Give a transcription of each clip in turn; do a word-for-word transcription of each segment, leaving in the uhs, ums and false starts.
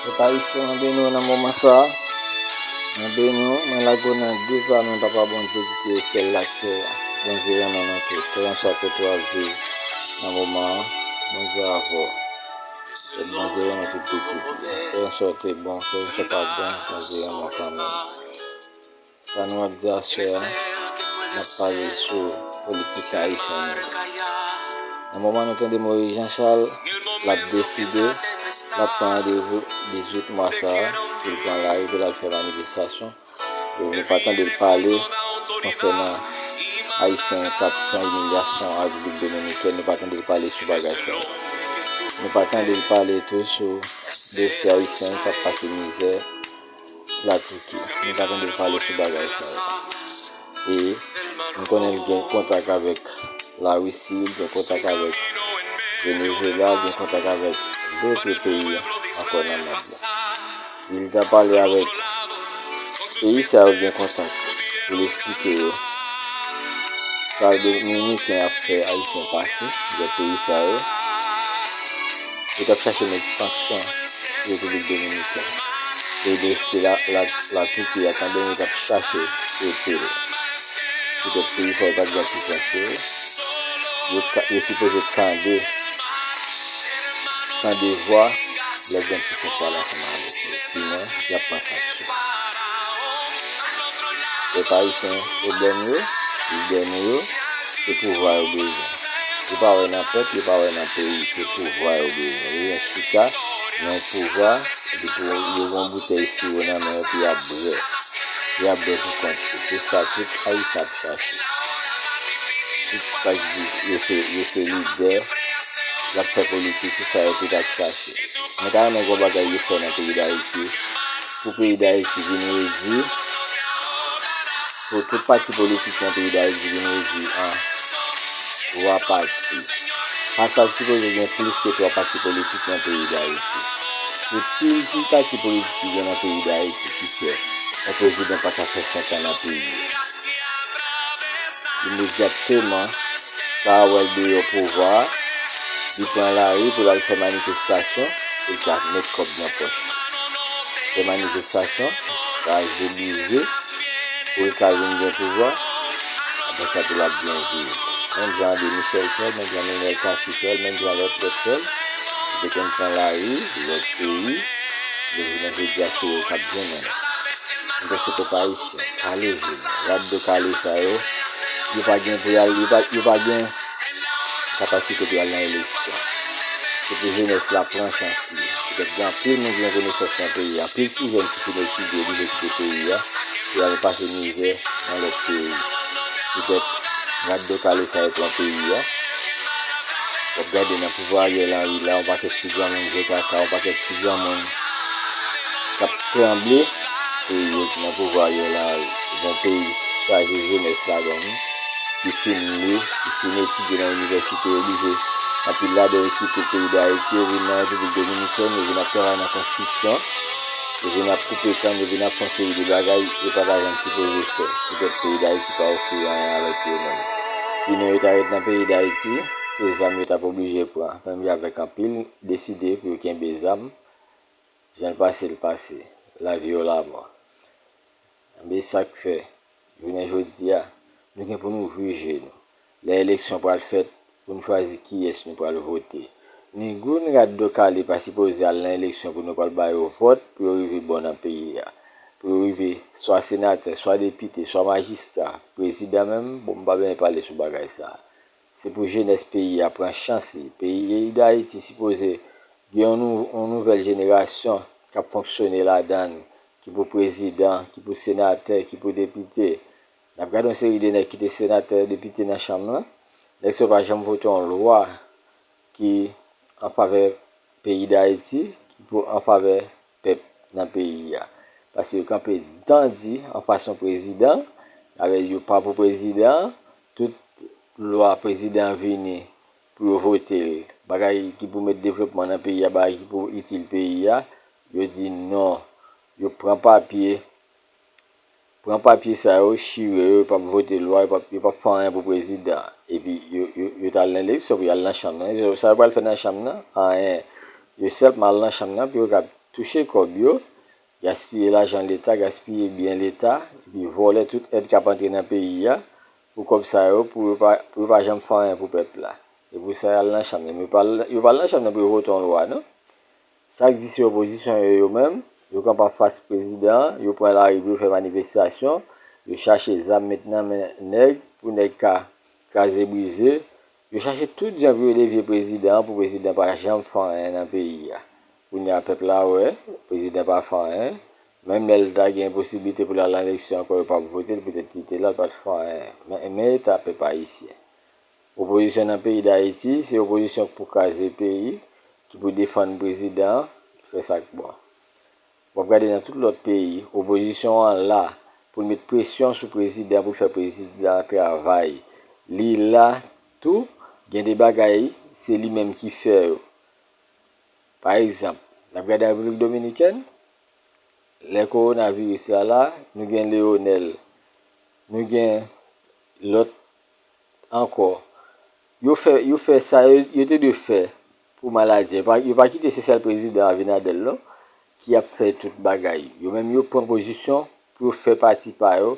Pèp ayisyen, mwen beni w nan moman sa a. Mwen beni w, mwen lage w nan de bra men Papa Bondye ki kreye syèl la ak tè a. Bondye renmen nou tout, kèlkanswa kote w ap viv nan moman an, Bondye avè w. Kèt Bondye renmen tout pitit li. Kèlkanswa w te bon, kèlkanswa w pa bon, Bondye renmen w kanmenm. Sa nou ap di aswè a, n ap pale sou politisyen ayisyen nou yo. Nan moman nou tande Moïse Jean Charles, l ap deside, l ap pran randevou dizuit mwa sa a, pou l pran lari, pou l al fè manifestasyon. E nou pa tande l pale konsènan Ayisyen k ap pran imilyasyon an Repiblik Dominikèn, nou pa tande l pale sou bagay sa yo. Nou pa tande l pale tou sou dosye Ayisyen k ap pase mizè Latouki. Nou pa tande l pale sou bagay sa yo. E nou konnen l gen kontak avèk Larisi, l gen kontak avèk Venezuela, l gen kontak avèk dòt peyi ankò nan mond lan. Si l ta pale avèk peyi sa yo, l gen kontak pou l eksplike yo sa Dominiken ap fè Ayisyen pase, lòt peyi sa yo, yo t ap chache met sanksyon sou Repiblik Dominikèn. E dosye la, la, Latouki a, tanben yo t ap chache ete l. Poutèt peyi sa yo pa t gen pwisans yo, yo, ta- yo sipoze tande, tande vwa lòt granpwisans pale ansanm avèk yo. Sinon, y ap pran sanksyon. Pèp ayisyen, pwoblèm yo, lidè nou yo, se pouvwa yo bezwen. Yo pa wè nan pèp, yo pa wè nan peyi, se pouvwa yo bezwen. Yo bezwen chita nan yon pouvwa, epi pou yo gen yon boutèy siwo nan men yo, epi y ap bwè. Y ap bwè pou kont yo. Se sa tout Ayisyen ap chache. Tout sa k di yo se, yo se lidè, y ap fè politik, se sa yo tout ap chache. Mwen ta renmen gen yon bagay yo fè nan peyi Dayiti, pou peyi Dayiti vin redui, pou tout pati politik nan peyi Dayiti vin redui an twa pati. Pa sa sipoze gen plis ke twa pati politik nan peyi Dayiti. Se pil ti pati politik ki gen nan peyi Dayiti ki fè yon prezidan pa ka fè senk an nan peyi a. Imedyatman, sa a wè l deyò pouvwa a, li pran lari pou l al fè manifestasyon, pou l ka met kòb nan pòch li. Fè manifestasyon, kraze, brize, pou l ka vin gen pouvwa, apre sa pou l ap byen viv. Menm jan André Michel fè l, menm jan Nenel Cassy fè l, menm jan lòt, lòt fè l, ki te konn pran lari, lòt peyi, men jounen jodi a se yo k ap byen mennen. Mwen panse pèp ayisyen, kale je nou, rat do kale sa yo, yo pa gen pou y al, yo pa, yo pa gen kapasite pou y al nan eleksyon. Se pou jenès la pran chans li. Petèt gen anpil moun ki gen konesans nan peyi a, anpil ti jèn ki fin etidye oblije kite peyi a pou y al pase mizè nan lòt peyi. Petèt rat do kale sa yo pran peyi a. W ap gade nan pouvwa Ariel Henry la, yon pakèt ti granmoun je kaka, yon pakèt ti granmoun k ap tranble, se yo ki nan pouvwa Ariel Henry. Yon peyi chaje jenès ladan l, ki fin li, ki fin etidye nan inivèsite, yo oblije, anpil ladan yo kite peyi Dayiti, yo vin nan Repiblik Dominikèn, yo vin ap travay nan konstriksyon, yo vin ap koupe kann, yo vin ap fè yon seri de bagay yo pa ta janm sipoze fè. Poutèt peyi Dayiti pa ofri anyen avèk yo menm. Sinon, yo ta ret nan peyi Dayiti, se zam yo t ap oblije pran. Menm jan avèk anpil deside pou yo kenbe zam, jan l pase, l pase. Lavi yo laman. Men sa k fè, jounen jodi a, nou gen pou nou ouvri je nou. Lè eleksyon pral fèt, pou nou chwazi kiyès nou pral vote. Ni goun rat do kale pa sipoze al nan eleksyon pou nou pral ba yo vòt pou yo rive bon nan peyi a. Pou yo rive swa senatè, swa depite, swa majistra, prezidan menm, bon, m pa bezwen pale sou bagay sa a. Se pou jenès peyi a pran chans li. Peyi Dayiti sipoze gen yon nou-, yon nouvèl jenerasyon k ap fonksyone ladan l, ki pou prezidan, ki pou senatè, ki pou depite. N ap gade yon seri de nèg ki te senatè, depite nan chanm lan. Nèg sa yo pa janm vote yon lwa ki an favè peyi Dayiti, ki pou an favè pèp nan peyi a. Paske yo kanpe dandi anfas yon prezidan, avè yo pa pou prezidan, tout lwa prezidan vini pou yo vote l. Bagay ki pou met devlopman nan peyi a, bagay ki pou itil peyi a, yo di non. Yo pran papye, pran papye sa yo, chire yo, yo p ap vote lwa, yo p ap, yo p ap fè anyen pou prezidan. Epi yo, yo, yo t al nan eleksyon pou y al nan chanm nan. Yo, sa yo pral fè nan chanm nan? Anyen. Yo sèlman al nan chanm nan pou yo ka touche kòb yo, gaspiye lajan Leta, gaspiye byen Leta, epi vòlè tout èd k ap antre nan peyi a, pou kòb sa yo, pou yo pa, pou yo pa janm fè anyen pou pèp la. E pou sa, y al nan chanm nan. Yo pa al, yo pa al nan chanm nan pou yo vote yon lwa, non. Sa k di se opozisyon yo, yo menm, yo kanpe anfas prezidan an, yo pran lari pou yo fè manifestasyon, yo chache zam met nan men nèg, pou nèg ka kraze brize, yo chache tout jan pou yo devye prezidan an, pou prezidan pa janm fè anyen nan peyi a. Kounye a, pèp la wè, prezidan pa fè anyen, menm lè l ta gen posiblite pou l al nan eleksyon ankò, yo p ap vote l, poutèt li te la, l pa t fè anyen. Men, men eta pèp ayisyen. Opozisyon nan peyi Dayiti, se opozisyon k pou kraze peyi, ki pou defann prezidan an, ki fè sa k bon. W ap gade nan tout lòt peyi, opozisyon an la pou l met presyon sou prezidan pou l fè prezidan an travay. Li la tou, gen de bagay, se li menm ki fè yo. Pa egzanp, n ap gade an Repiblik Dominikèn, lè kowonaviris la la, nou gen Leonel, nou gen lòt ankò. Yo fè, yo fè sa yo, yo te dwe fè pou maladi a. Yo pa, yo pa kite se sèl prezidan Abinader non, ki ap fè tout bagay. Yo menm yo pran pozisyon pou yo fè pati pa yo,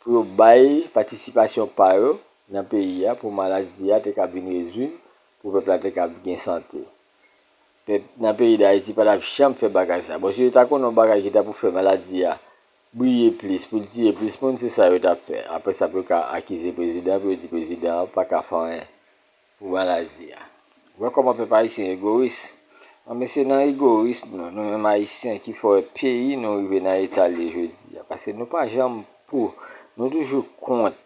pou yo bay patisipasyon pa yo nan peyi a, pou maladi a te ka vin rezoud, pou pèp la te ka gen sante. Pèp nan peyi Dayiti pa t ap janm fè bagay sa. Bon, si yo ta konnen yon bagay ki ta pou fè maladi a briye plis, pou l tiye plis moun, se sa yo t ap fè. Apre sa, pou yo ka akize prezidan, pou yo di prezidan an pa ka fè anyen pou maladi a. Ou wè kòman pèp ayisyen egoyis? An, men se nan egoyis nou, nou menm ayisyen, ki fè peyi nou rive nan eta l ye jodi a. Paske nou pa janm pou, nou toujou kont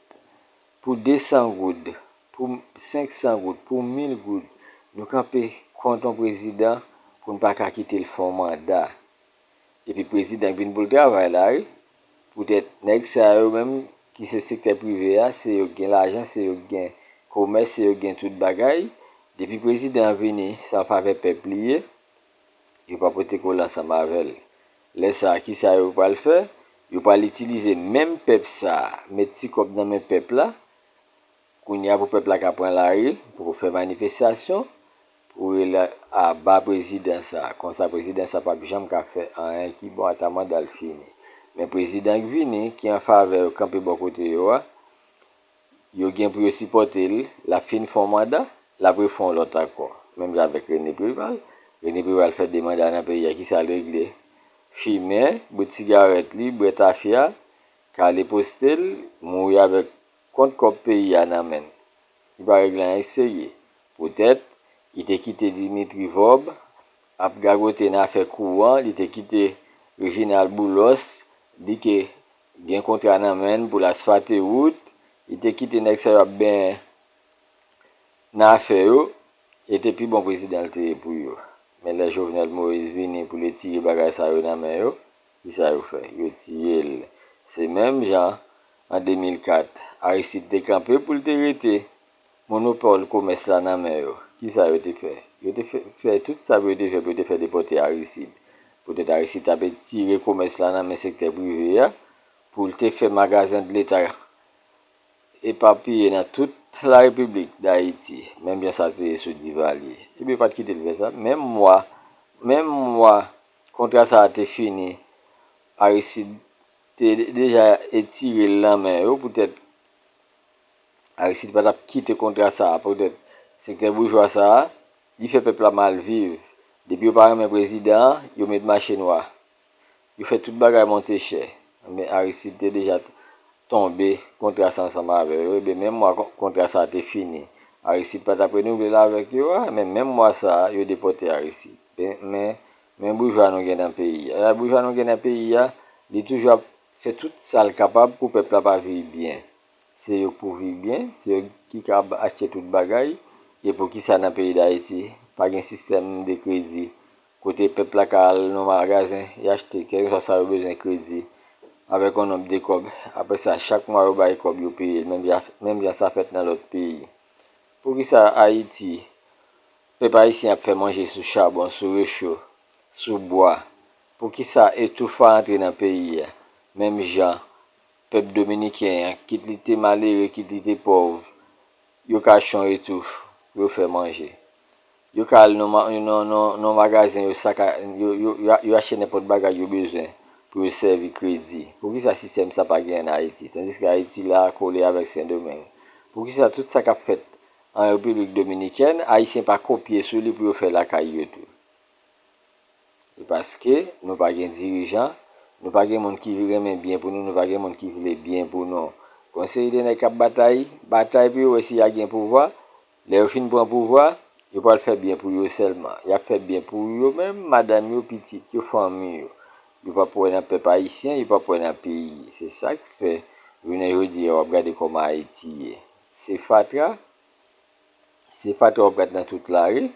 pou de san goud, pou senk san goud, pou mil goud, nou kanpe kont yon prezidan pou n pa ka kite l fè yon manda. Epi prezidan k vin pou l travay la, wi. Poutèt nèg sa yo menm ki se sektè prive a, se yo k gen lajan, se yo k gen komès, se yo k gen tout bagay. Depi prezidan an vini, se an favè pèp li ye, yo pa pote kole ansanm avè l. Lè sa a, kisa yo pral fè? Yo pral itilize menm pèp sa a, met ti kòb nan men pèp la, kounye a pou pèp la ka pran lari, pou fè manifestasyon, pou rele aba prezidan sa a. Konsa, prezidan sa a p ap janm ka fè anyen ki bon ata manda l fini. Men prezidan k vini, ki an favè yo, kanpe bò kote yo a, yo gen pou yo sipòte l, l ap fin fè yon manda, l ap refè yon lòt ankò. Menm jan avèk René Préval. René Préval fè de manda nan peyi a, kisa l regle? Fimen, bout sigarèt li, bwè tafya, kale poste l, mouri avèk kont kòb peyi a nan men l. Li pa regle anyen serye. Poutèt, li te kite Dimitri Vorbe ap gagote nan afè kouran, li te kite Reginald Boulos, di ke gen kontra nan men l pou l asfate wout, li te kite nèg sa yo ap benyen nan afè yo, e te pi bon prezidan l te ye pou yo. Men lè Jovenel Moïse vini pou l retire bagay sa yo nan men yo, kisa yo fè? Yo tiye l. Se menm jan, an de mil kat, Aristide te kanpe pou l te rete monopòl komès la nan men yo. Kisa yo te fè? Yo te fè, fè tout sa pou yo te fè, pou yo te fè depòte Aristide. Poutèt Aristide t ap retire komès la nan men sektè prive a, pou l te fè magazen de Leta epapiye nan tout Larepiblik Dayiti, menm jan sa te ye sou Divalye. Ebyen, yo pa t kite l fè sa. Menm mwa, menm mwa kontra sa a te fini, Aristide te deja etire l nan men yo, poutèt Aristide pa t ap kite kontra sa a, poutèt sektè boujwa sa a, li fè pèp la mal viv. Depi yo pa renmen prezidan an, yo met mache nwa. Yo fè tout bagay monte chè. Men Aristide te deja t-, tonbe kontra sa ansanm avè yo. Ebyen, menm mwa kon-, kontra sa a te fini, Aristide pa t ap renouvle l avèk yo a, men menm mwa sa a, yo depòte Aristide. Men, men, men boujwa nou gen nan peyi a. Boujwa nou gen nan peyi a, li toujou ap fè tout sa l kapab pou pèp la pa viv byen. Se yo k pou viv byen, se yo ki ka achte tout bagay. E poukisa nan peyi Dayiti pa gen sistèm de kredi kote pèp la ka al nan magazen, y achte kèlkeswa sa yo bezwen kredi, avèk yon nonb de kòb. Apre sa, chak mwa yo bay kòb, yo peye l, menm jan, menm jan sa fèt nan lòt peyi. Poukisa Ayiti, pèp ayisyen ap fè manje sou chabon, sou recho, sou bwa? Poukisa etoufa antre nan peyi a? Menm jan pèp dominiken an, kit li te malere, kit li te pòv, yo ka achte yon etouf pou yo fè manje. Yo ka al nan, nan, nan, nan magazen, yo saka, yo, yo, yo, yo achte nenpòt bagay yo bezwen pou yo sèvi kredi. Poukisa sistèm sa pa gen ann Ayiti? Tandiske Ayiti la kole avèk Sendomeng. Poukisa tout sa k ap fèt an Repiblik Dominikèn, Ayisyen pa kopye sou li pou yo fè lakay yo tou? E paske nou pa gen dirijan, nou pa gen moun ki renmen byen pou nou, nou pa gen moun ki vle byen pou nou. Gon seri de nèg k ap batay, batay pou yo wè si y a gen pouvwa. Lè yo fin pran pouvwa, yo pral fè byen pou yo sèlman. Y ap fè byen pou yo menm, madanm yo, pitit yo, fanmi yo. Yo p ap wè nan pèp ayisyen, yo p ap wè nan peyi. Se sa k fè, jounen jodi a, w ap gade kòman Ayiti ye. Se fatra, se fatra w ap gade nan tout lari.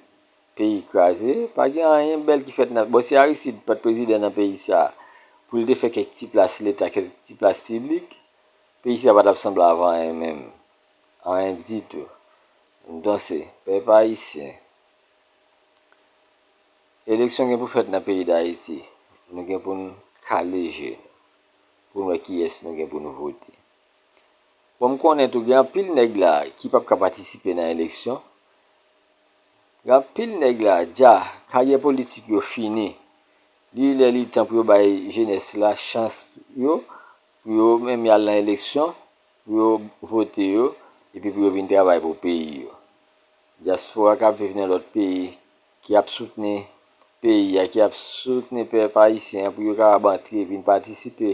Peyi kraze, pa gen anyen bèl ki fèt nan, bon, si Aristide pa t prezidan nan peyi sa, pou l te fè kèk ti plas leta, kèk ti plas piblik, peyi sa pa t ap sanble avè anyen menm. Anyen ditou. Donse, pèp ayisyen, eleksyon gen pou fèt nan peyi Dayiti. Nou gen pou n kale je nou, pou n wè kiyès nou gen pou n vote. Bon, m konnen tou, gen anpil nèg la ki p ap ka patisipe nan eleksyon. Gen anpil nèg la, dja, karyè politik yo fini. Li lè li tan pou yo bay jenès la chans yo, pou yo menm y al nan eleksyon, pou yo vote yo, epi pou yo vin travay pou peyi yo. Dyaspora k ap viv nan lòt peyi, ki ap soutni peyi a, ki ap soutni pèp ayisyen an pou yo kapab antre, vin patisipe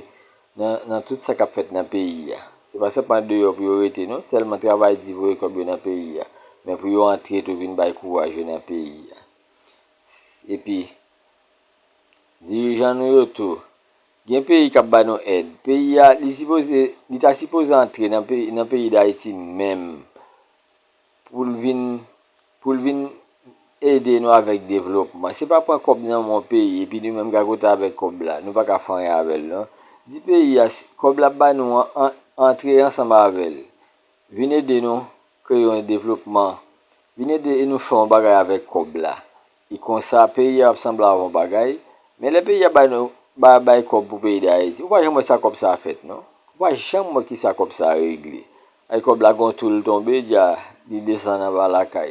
nan, nan tout sa k ap fèt nan peyi a. Se pa senpman deyò pou yo rete, non, sèlman travay di voye kòb yo nan peyi a, men pou yo antre tou vin bay kouraj yo nan peyi a. Epi, dirijan nou yo tou, gen peyi k ap ba nou èd. Peyi a, li sipoze, li ta sipoze antre nan peyi, nan peyi Dayiti menm. Pou l vin, pou l vin ede nou avèk devlopman. Se pa pran kòb nan men yon peyi, epi nou menm gagote avèk kòb la. Nou pa ka fè anyen avè l, non. Di peyi a, si kòb l ap ba nou an, an, antre ansanm avè l. Vin ede nou kreye yon devlopman. Vin ede nou fè yon bagay avèk kòb la. E konsa, peyi a ap sanble avè yon bagay. Men lè peyi a bay nou, bay, bay kòb pou peyi Dayiti, ou pa janm wè sa kòb sa fèt, non. Ou pa janm wè kisa kòb sa regle. Ay, kòb la gon tou l tonbe dja, li desann anba lakay.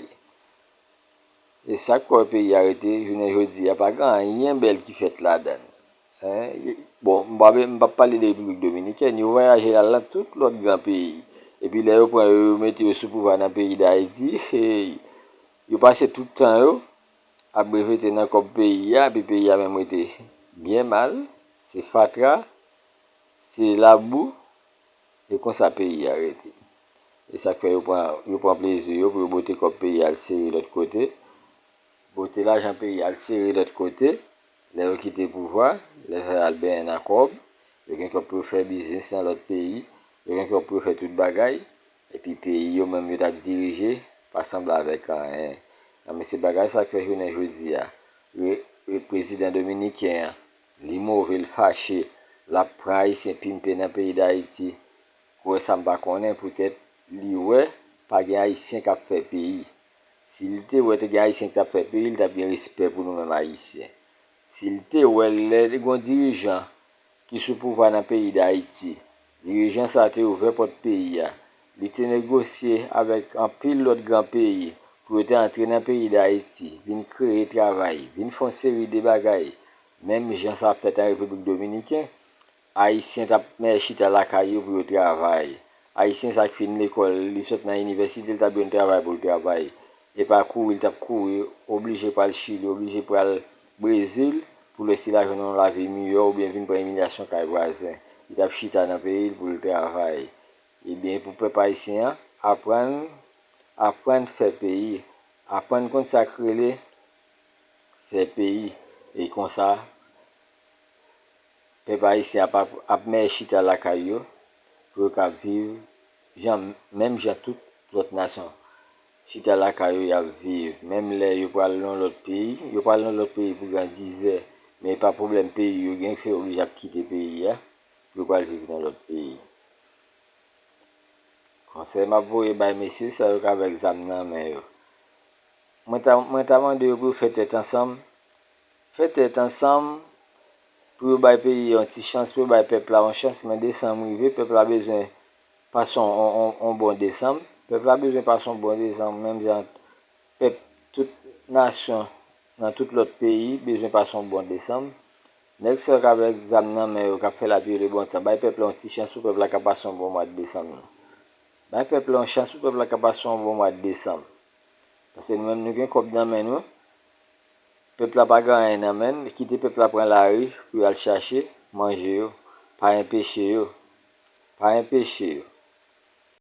E sa k fè peyi a rete, jounen jodi a, pa gen anyen bèl ki fèt ladan l. Hein? Bon, m pa, m p ap pale de Repiblik Dominikèn, yo vwayaje al nan tout lòt gran peyi. Epi lè yo pran yo, yo mete yo sou pouvwa nan peyi Dayiti, hey, yo pase tout tan yo ap revete nan kòb peyi a, epi peyi a menm rete byen mal, se fatra, se labou, e konsa peyi a rete. E sa k fè yo pran, yo pran plezi yo pou yo bote kòb peyi a al sere lòt kote. Bote lajan peyi a al sere lòt kote. Lè yo kite pouvwa, lè sa yo al benyen nan kòb, yo gen kòb pou yo fè biznis nan lòt peyi, yo gen kòb pou yo fè tout bagay, epi peyi yo menm yo t ap dirije pa sanble avèk anyen. Nan men se bagay sa k fè jounen jodi a, re, re, prezidan dominiken an, li move, l fache, l ap pran ayisyen pimpe nan peyi Dayiti. Kwè sa m pa konnen, poutèt li wè pa gen ayisyen k ap fè peyi. Si l te wè te gen ayisyen k t ap fè peyi, li t ap gen respè pou nou menm ayisyen. Si l te wè lè gon dirijan ki sou pouvwa nan peyi Dayiti, dirijan sa te ouvè pòt peyi a, li te negosye avèk anpil lòt gran peyi pou yo te antre nan peyi Dayiti, vin kreye travay, vin fè yon seri de bagay, menm jan sa ap fèt an Repiblik Dominiken, Ayisyen t ap mèye chita lakay yo pou yo travay. Ayisyen sa k fin lekòl, li sot nan inivèsite, li t ap jwenn travay pou l travay. E pa kouri, li t ap kouri, oblije pral Chili, oblije pral Brezil, pou l wè si l a jwenn yon lavi miyò oubyen vin pran imilyasyon kay vwazen. Li t ap chita nan peyi l pou l travay. Ebyen, pou pèp ayisyen an, aprann, aprann fè peyi, aprann konn sa k rele fè peyi. E konsa, pèp ayisyen ap, ap, ap mèye chita lakay yo, pou yo ka viv jan, menm jan tout lòt nasyon chita lakay yo, y ap viv. Menm lè yo pral nan lòt peyi, yo pral nan lòt peyi pou grandizè, men e pa pwoblèm peyi yo gen k fè yo oblije ap kite peyi a, pou yo pral viv nan lòt peyi. Konsèy m ap voye bay mesye sa yo k avèk zam nan men yo. Mwen ta, mwen ta mande yo pou yo fè tèt ansanm. Fè tèt ansanm pou yo bay peyi a yon ti chans, pou yo bay pèp la yon chans. Men desanm rive, pèp la bezwen pase yon, yon, yon, yon bon desanm. Pèp la bezwen pase yon bon desanm, menm jan pèp, tout nasyon nan tout lòt peyi bezwen pase yon bon desanm. Nèg sa yo k avèk zam nan men yo k ap fè lapli le bon tan, bay pèp la yon ti chans pou pèp la ka pase yon bon mwa desanm nan. Bay pèp la yon chans pou pèp la ka pase yon bon mwa desanm. Paske nou menm nou gen kòb nan men nou. Pèp la pa gen anyen nan men l, kite pèp la pran lari pou y al chache manje yo. Pa enpeche yo. Pa enpeche yo.